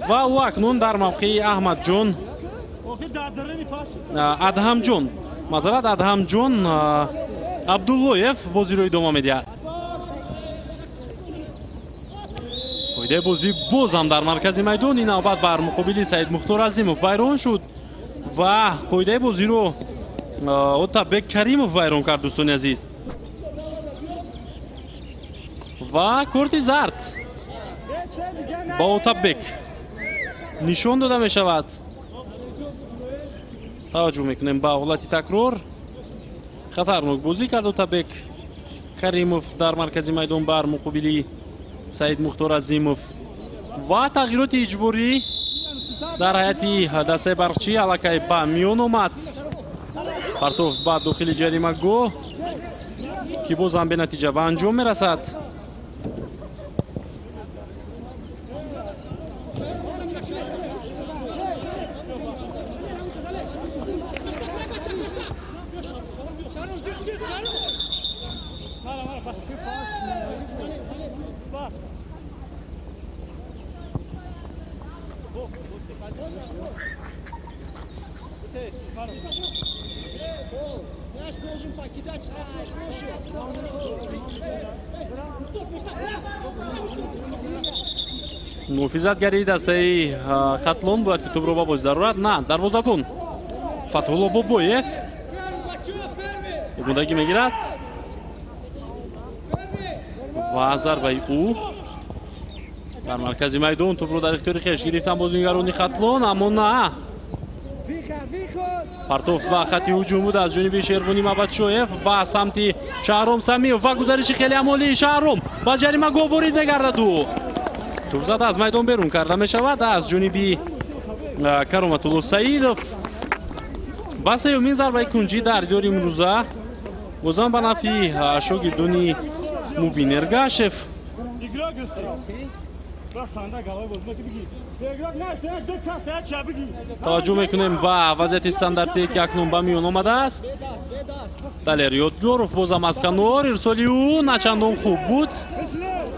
ва ӯ акнун дар мавқеи Аҳмадҷон Адҳамҷон, мазарат, Адҳамҷон Абдуллоев бозиро идома медиҳад. Қоидаи бозӣ бозам дар маркази майдон, ин навбат бар муқобили Саид Мухтор Азимов вайрон шуд ва қоидаи бозиро Отабек Каримов вайрон кард, дӯстони азиз. Ва корти зард ба Отабек нишон дода мешавад. Таваҷҷӯҳ мекунем ба ҳолати такрор. Хатарнок бозӣ кард Отабек Каримов дар маркази майдон бар муқобили Саид Мухтор Азимов ва тағйироти иҷборӣ дар ҳайати дастаи Барқчӣ аллакай ба миён омад. Партоф ба дохили ҷаримагоҳ, ки бозам бенатиҷа ба анҷом мерасад. Муҳофизатгари дастаи Хатлон бояд ки тӯбро ба бозӣ дарорад. На, дарвозабон Фатҳулло Бобоев омодагӣ мегирад ва зарбаи ӯ дар маркази майдон тӯбро дар ихтиёри хеш гирифтан бозигарони Хатлон, аммо на, партофт ба хати ҳуҷум буд аз ҷониби Шервонӣ Мабадшоев ба самти Шаҳром Самиев ва гузариши хеле амолии Шаҳром ба ҷаримагоҳ ворид мегардад. Ӯ тӯбзада аз майдон берун карда мешавад аз ҷониби Кароматулло Саидов ва сеюмин зарбаи кунҷӣ дар дидори имрӯза бозам ба нафъи шогирдони Мубин Эргашев. Таваҷҷӯҳ мекунем ба вазъияти стандартие ки акнун ба миён омадааст. Далер Ёдгоров бозам аз канор, ирсоли ӯ начандон хуб буд,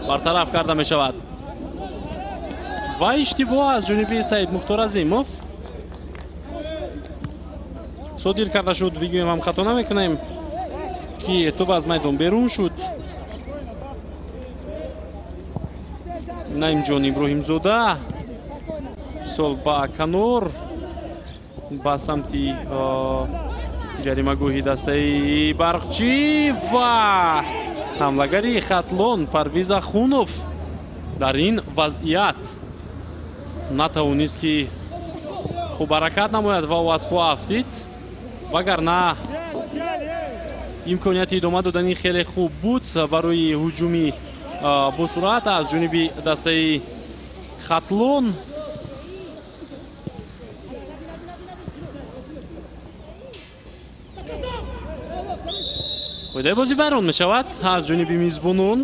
бартараф карда мешавад ва иштибоҳ аз ҷониби Саид Мухтор Азимов содир карда шуд. Бигӯем ҳам хато намекунем ки тӯб аз майдон берун шуд. Наимҷон Иброҳимзода сол ба канор ба самти ҷаримагоҳи дастаи Барқчӣ ва ҳамлагари Хатлон Парвиз Ахунов дар ин вазъият натавонист ки хуб ҳаракат намояд ва ӯ аз по афтид, вагарна имконияти идома додани хеле хуб буд барои ҳуҷуми босуръат аз ҷониби дастаи Хатлон. Қоидаи бозӣ вайрон мешавад аз ҷониби мизбонон.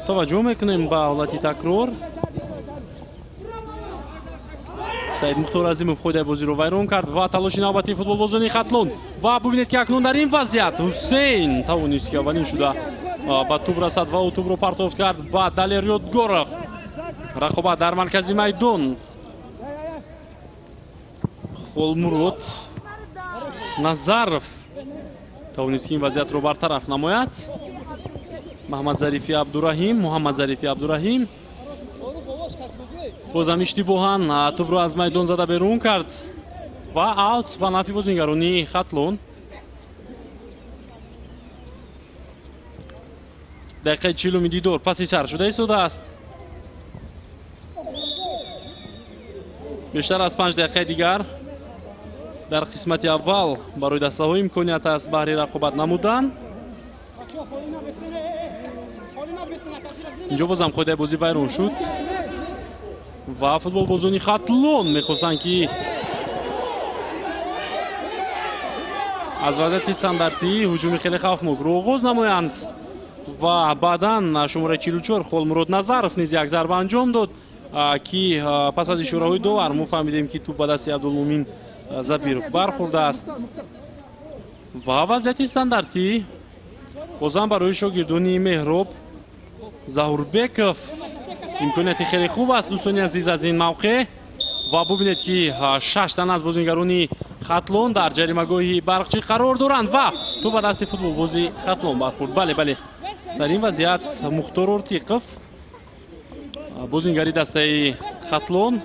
Таваҷҷӯҳ мекунем ба ҳолати такрор. Саид Мухтор Азимов қоидаи бозиро вайрон кард ва талоши навбатии футболбозони Хатлон. Ва бубинед ки акнун дар ин вазъият Ҳусейн тавонист ки аввалин шуда ба тӯб расад ва ӯ тӯбро партофт кард ба Далер Ёдгоров. Рақобат дар маркази майдон. Холмурод Назаров тавонист ки ин вазъиятро бартараф намояд. Муҳаммадзарифи Абдураҳим бозам иштибоҳан тӯбро аз майдон зада берун кард ва аут ба нафи бозингарони Хатлон. Дақиқаи 40-уми дидор паси сар шуда истодааст. Бештар аз 5 дақиқаи дигар дар қисмати аввал барои дастаҳо имконият аст баҳри рақобат намудан. Инҷо бозам қоидаи бозӣ вайрон шуд ва футболбозони Хатлон мехостанд ки аз вазъияти стандартӣ ҳуҷуми хеле хавфнокро оғоз намоянд ва баъдан шумораи 44 Холмурод Назаров низ як зарба анҷом дод ки пас аз ишораҳои довар мо фаҳмидем ки тӯб ба дасти Абдулмумин Забиров бархӯрдааст ва вазъияти стандартӣ бозам барои шогирдони Меҳроб Заҳурбеков имконияти хеле хуб аст, дӯстони азиз, аз ин мавқеъ. Ва бубинед ки 6 тан аз бозингарони Хатлон дар ҷаримагоҳи Барқчӣ қарор доранд ва тӯб ба дасти футболбози Хатлон бархӯрд. Бале, бале, дар ин вазъият Мухтор Ортиқов бозингари дастаи Хатлон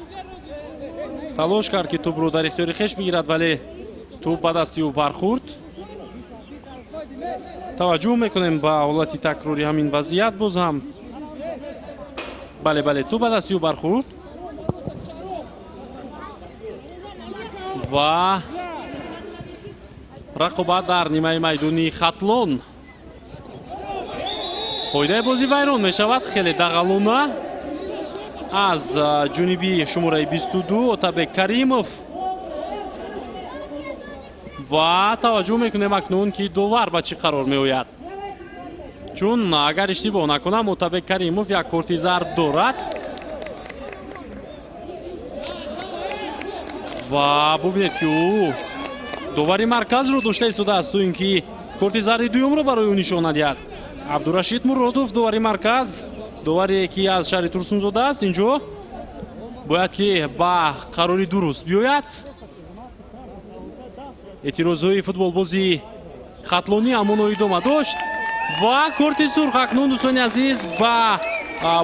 талош кард ки тӯбро дар ихтиёри хеш бигирад, вале тӯб ба дасти ӯ бархӯрд. Таваҷҷӯҳ мекунем ба ҳолати такрори ҳамин вазъият боз ҳам. Бале, бале, тӯб ба дасти ӯ бархӯрд ва рақобат дар нимаи майдони Хатлон. Қоидаи бозӣ вайрон мешавад хеле дағалона аз ҷониби шумораи 22 Отабек Каримов. Ва таваҷҷӯҳ мекунем акнун ки довар ба чӣ қарор меояд, чун агар иштибоҳ накунам Отабек Каримов як корти зард дорад. Ва бубинед ки ӯ довари марказро дошта истодааст то ин ки корти зарди дуюмро барои ӯ нишон надиҳад. Абдурашид Муродов довари марказ, доваре ки аз шаҳри Турсунзода аст, инҷо бояд ки ба қарори дуруст биёяд. Эътирозҳои футболбози Хатлонӣ ҳамоно идома дошт ва корти сурх акнун, дӯстони азиз, ба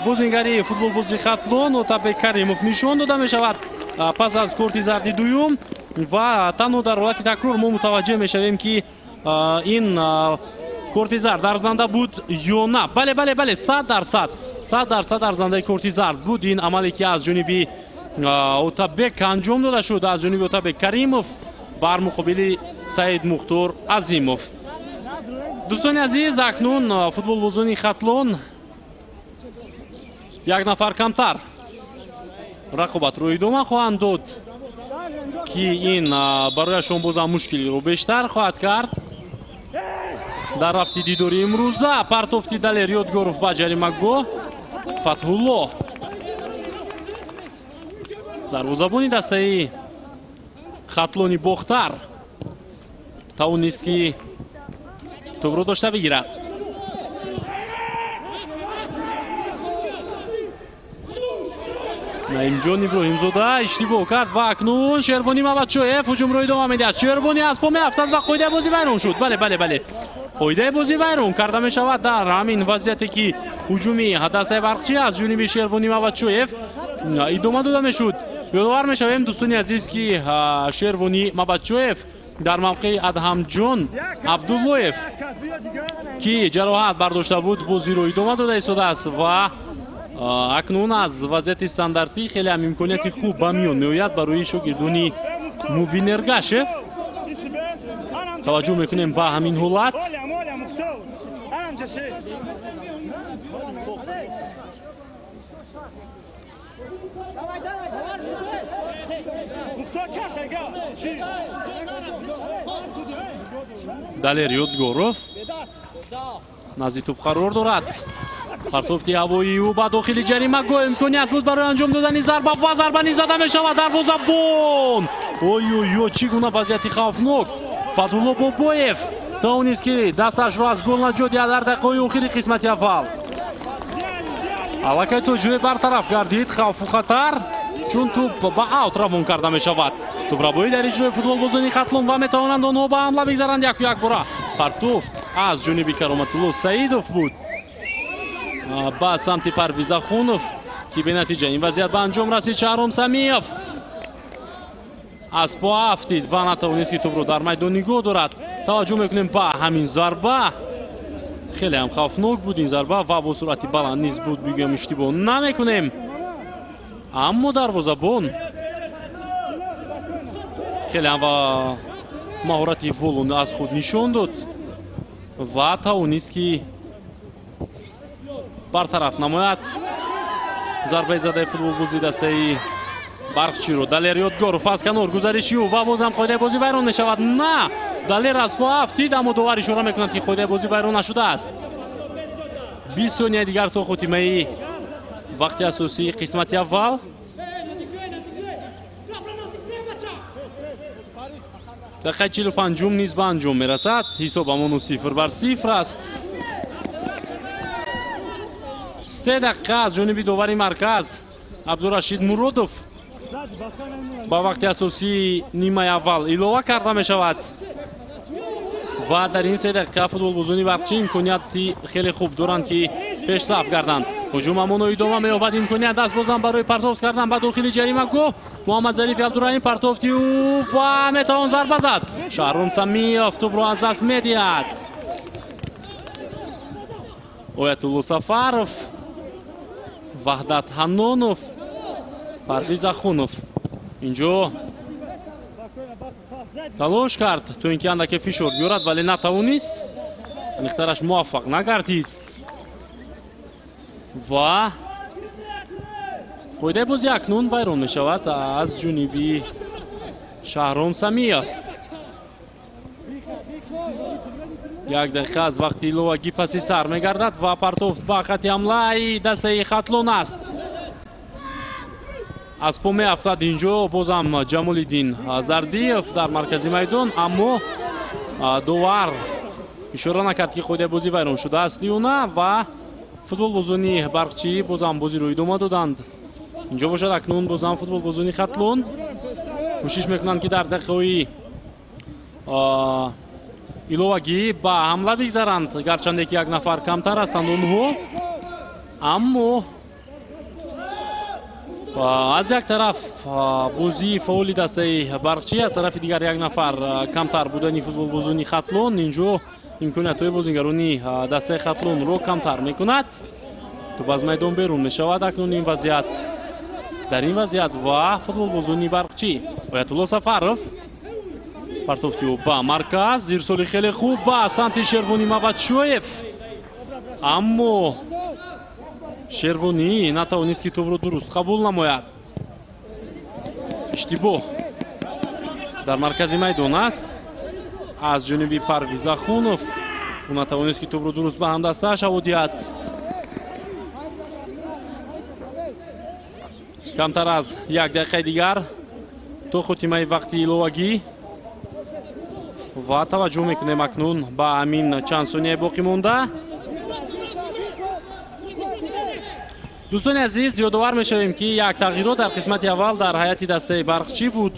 бозингари футболбози Хатлон Отабек Каримов нишон дода мешавад пас аз корти зарди дуюм. Ва танҳо дар ҳолати такрор мо мутаваҷҷеҳ мешавем ки ин корти зард арзанда буд ё на. Бале, бале, бале, 100% 100% арзандаи корти зард буд. Ин амале ки аз ҷониби Отабек анҷом дода шуд, аз ҷониби Отабек Каримов бар муқобили Саид Мухтор Азимов. Дӯстони азиз, акнун футболбозони Хатлон як нафар камтар рақобатро идома хоҳанд дод ки ин барояшон бозам мушкилиро бештар хоҳад кард. Дар рафти дидори имрӯза партофти Далер Ёдгоров ба ҷаримагоҳ Фатҳулло дарвозабони дастаи Хатлони Бохтар тавонист ки тӯбро дошта бигирад. Наимҷон Иброҳимзода иштибоҳ кард ва акнун Шервонӣ Мамадшоев ҳуҷумро идома медиҳад. Шервонӣ аз по меафтад ва қоидаи бозӣ вайрон шуд. Бале, бале, бале. Қоидаи бозӣ вайрон карда мешавад дар ҳамин вазъияте ки ҳуҷуми дастаи Барқчӣ аз ҷониби Шервонӣ Мамадшоев идома дода мешуд. Ёдовар мешавем, дӯстони азиз, ки Шервонӣ Мамадшоев дар мавқеи Адҳамҷон Абдуллоев, ки ҷароҳат бардошта буд, бозиро идома дода истодааст ва акнун аз вазъияти стандартӣ хеле ҳам имконияти хуб ба миён меояд барои шогирдони Мубин Эргашев. Таваҷҷӯҳ мекунем ба ҳамин ҳолат. Далер Ёдгоров назди тӯб қарор дорад. Партофти ҳавоии ӯ ба дохили ҷаримагоҳ, имконият буд барои анҷом додани зарба ва зарба низ зада мешавад. Дарвозабон! Ой-ой-ой, чӣ гуна вазъияти хавфнок! Фазлулло Бобоев тавонист, ки дасташро аз гол наҷот диҳад дар дақиқаҳои охири қисмати аввал. Аллакай то ҷое бартараф гардид хавфу хатар, чун тӯб ба аут равон карда мешавад. Тӯбрабоӣ дар иҷрои футболбозони Хатлон ва метавонанд онҳо ба ҳамла бигзаранд яку як бора. Партофт аз ҷониби Кароматулло Саидов буд ба самти Парвиз Ахунов, ки бенатиҷа ин вазъият ба анҷом расид. Шаҳром Самиев аз по афтид ва натавонист, ки тӯбро дар майдон нигоҳ дорад. Таваҷҷӯҳ мекунем ба ҳамин зарба. Хеле ҳам хавфнок буд ин зарба ва бо суръати баланд низ буд, бигӯям иштибоҳ намекунем. Аммо дарвозабон хеле ҳам маҳорати волон аз худ нишон дод ва тавонист, ки бартараф намояд зарбаи задаи футболбози дастаи Барқчиро. Далер Ёдгоров аз канор гузариши ӯ ва бозам қоидаи бозӣ вайрон мешавад. На, Далер аз по афтид, аммо довар ишора мекунад, ки қоидаи бозӣ вайрон нашудааст. 20 сонияи дигар то хотимаи вақти асосии қисмати аввал. Дақиқаи 45-ум низ ба анҷом мерасад. Ҳисоб ҳамону 0-0 аст. 3 дақиқа аз ҷониби довари марказ Абдурашид Муродов ба вақти асосии нимаи аввал илова карда мешавад ва дар ин 3 дақиқа футболбозони Барқчӣ имконияти хеле хуб доранд, ки пешсаф гарданд. Ҳуҷум ҳамоно идома меёбад. Имконият аст бозам барои партофт кардан ба дохили ҷаримагоҳ. Муҳаммад Зарифи Абдураҳим партофти ӯ ва метавон зарба зад. Шаҳром Самиев тӯбро аз даст медиҳад. Оятулло Сафаров, Ваҳдат Ҳаннонов, Парвиз Ахунов инҷо талош кард то ин ки андаке фишор биёрад, вале натавонист. Аниқтараш муваффақ нагардид ва қоидаи бозӣ акнун вайрон мешавад аз ҷониби Шаҳром Самиев. 1 дақиқа аз вақти иловагӣ паси сар мегардад ва партофт ба хати ҳамлаи дастаи Хатлон аст. Аз по меафтад инҷо бозам Ҷамолиддин Зардиев дар маркази майдон, аммо довар ишора накард, ки қоидаи бозӣ вайрон шудааст ё на ва футболбозони Барқчӣ бозам бозиро идома доданд. Инҷо бошад акнун бозам футболбозони Хатлон кӯшиш мекунанд, ки дар дақиқаҳои иловагӣ ба ҳамла бигзаранд, гарчанде ки як нафар камтар ҳастанд онҳо, аммо аз як тараф бозии фаъоли дастаи Барқчӣ, аз тарафи дигар як нафар камтар будани футболбозони Хатлон инҷо имкониятҳои бозигарони дастаи Хатлонро камтар мекунад. Тӯб аз майдон берун мешавад акнун ин вазъият. Дар ин вазъият ва футболбозони Барқчӣ. Оятулло Сафаров партофти ӯ ба марказ, зирсоли хеле хуб ба самти Шервонӣ Мамадшоев, аммо Шервонӣ натавонист, ки тӯбро дуруст қабул намояд. Иштибоҳ дар маркази майдон аст аз ҷониби Парвиз Ахунов. Ӯ натавонист, ки тӯбро дуруст ба ҳамдастааш ҳаво диҳад. Камтар аз 1 дақиқаи дигар то хотимаи вақти иловагӣ ва таваҷҷӯҳ мекунем акнун ба ҳамин чанд сонияи боқӣ монда. Дӯстони азиз, ёдовар мешавем, ки як тағйирот дар қисмати аввал дар ҳайати дастаи Барқчӣ буд,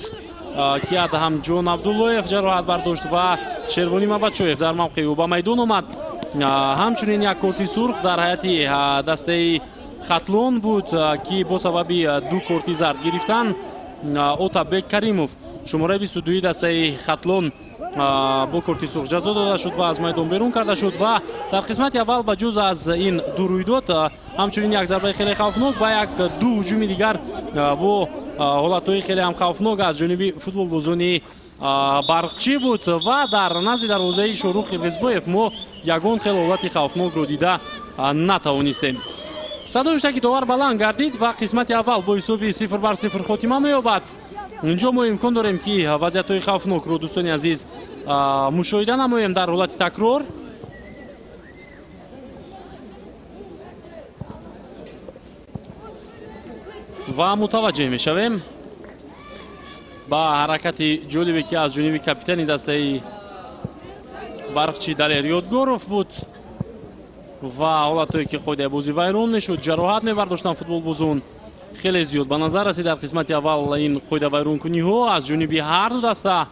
ки Адҳамҷон Абдуллоев ҷароҳат бардошт ва Шервонӣ Мабадшоев дар мавқеи ӯ ба майдон омад. Ҳамчунин як корти сурх дар ҳайати дастаи Хатлон буд, ки бо сабаби ду корти зард гирифтан Отабек Каримов, шумораи 22 дастаи Хатлон, бо корти сурх ҷазо дода шуд ва аз майдон берун карда шуд. Ва дар қисмати аввал ба ҷуз аз ин ду рӯйдод ҳамчунин як зарбаи хеле хавфнок ва як ду ҳуҷуми дигар бо ҳолатҳои хеле ҳам хавфнок аз ҷониби футболбозони Барқчӣ буд ва дар назди дарвозаи Шоҳрух Қирғизбоев мо ягон хел ҳолати хавфнокро дида натавонистем. Садои ҳуштаки довар баланд гардид ва қисмати аввал бо ҳисоби 0-0 хотима меёбад. Инҷо мо имкон дорем, ки вазъиятҳои хавфнокро, дӯстони азиз, мушоҳида намоем дар ҳолати такрор. Ва мутаваҷҷеҳ мешавем ба ҳаракати ҷолибе, ки аз ҷониби капитани дастаи Барқчӣ Далер Ёдгоров буд ва ҳолатҳое, ки қоидаи бозӣ вайрон мешуд, ҷароҳат мебардоштанд футболбозон. Хеле зиёд ба назар расид дар қисмати аввал ин қоидавайронкуниҳо аз ҷониби ҳар ду даста,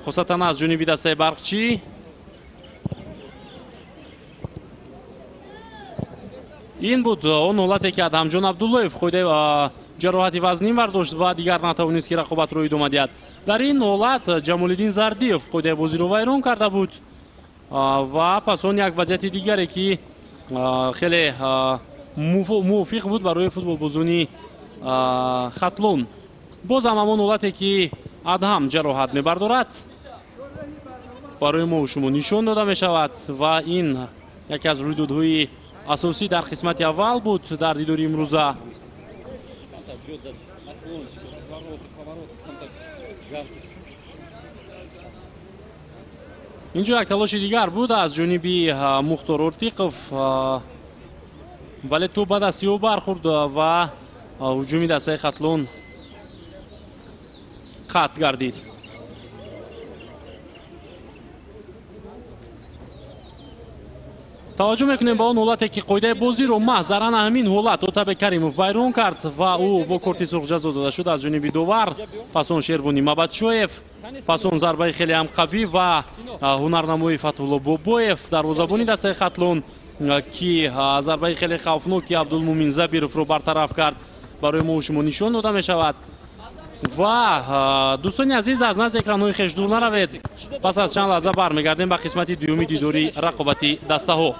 хусусан аз ҷониби дастаи Барқчӣ. Ин буд он ҳолате, ки Адҳамҷон Абдуллоев қоидаи ҷароҳати вазнин бардошт ва дигар натавонист, ки рақобатро идома диҳад. Дар ин ҳолат Ҷамолиддин Зардиев қоидаи бозиро вайрон карда буд ва пас он як вазъияти дигаре, ки хеле мувофиқ буд барои футболбозони Хатлон. Боз ҳам ҳамон ҳолате, ки Адҳам ҷароҳат мебардорад, барои мо шумо нишон дода мешавад ва ин яке аз рӯйдодҳои асосӣ дар қисмати аввал буд дар дидори имрӯза. Инҷо як талоши дигар буд аз ҷониби Мухтор Ортиқов, вале тӯб ба дасти ӯ бархӯрд ва ҳуҷуми дастаи Хатлон қатъ гардид. Таваҷҷӯҳ мекунем ба он ҳолате, ки қоидаи бозиро маҳз дар ана ҳамин ҳолат Отабек Каримов вайрон кард ва ӯ бо корти сурх ҷазо дода шуд аз ҷониби довар. Пас он Шервонӣ Мабадшоев, пас он зарбаи хеле ҳам қавӣ ва ҳунарнамои Фатҳулло Бобоев, дарвозабони дастаи Хатлон, ки зарбаи хеле хавфноки Абдулмумин Забировро бартараф кард, барои мо шумо нишон дода мешавад. Ва дӯстони азиз, аз назди экранҳои хеш дур наравед. Пас аз чанд лаҳза бармегардем ба қисмати дуюми дидори рақобати дастаҳо.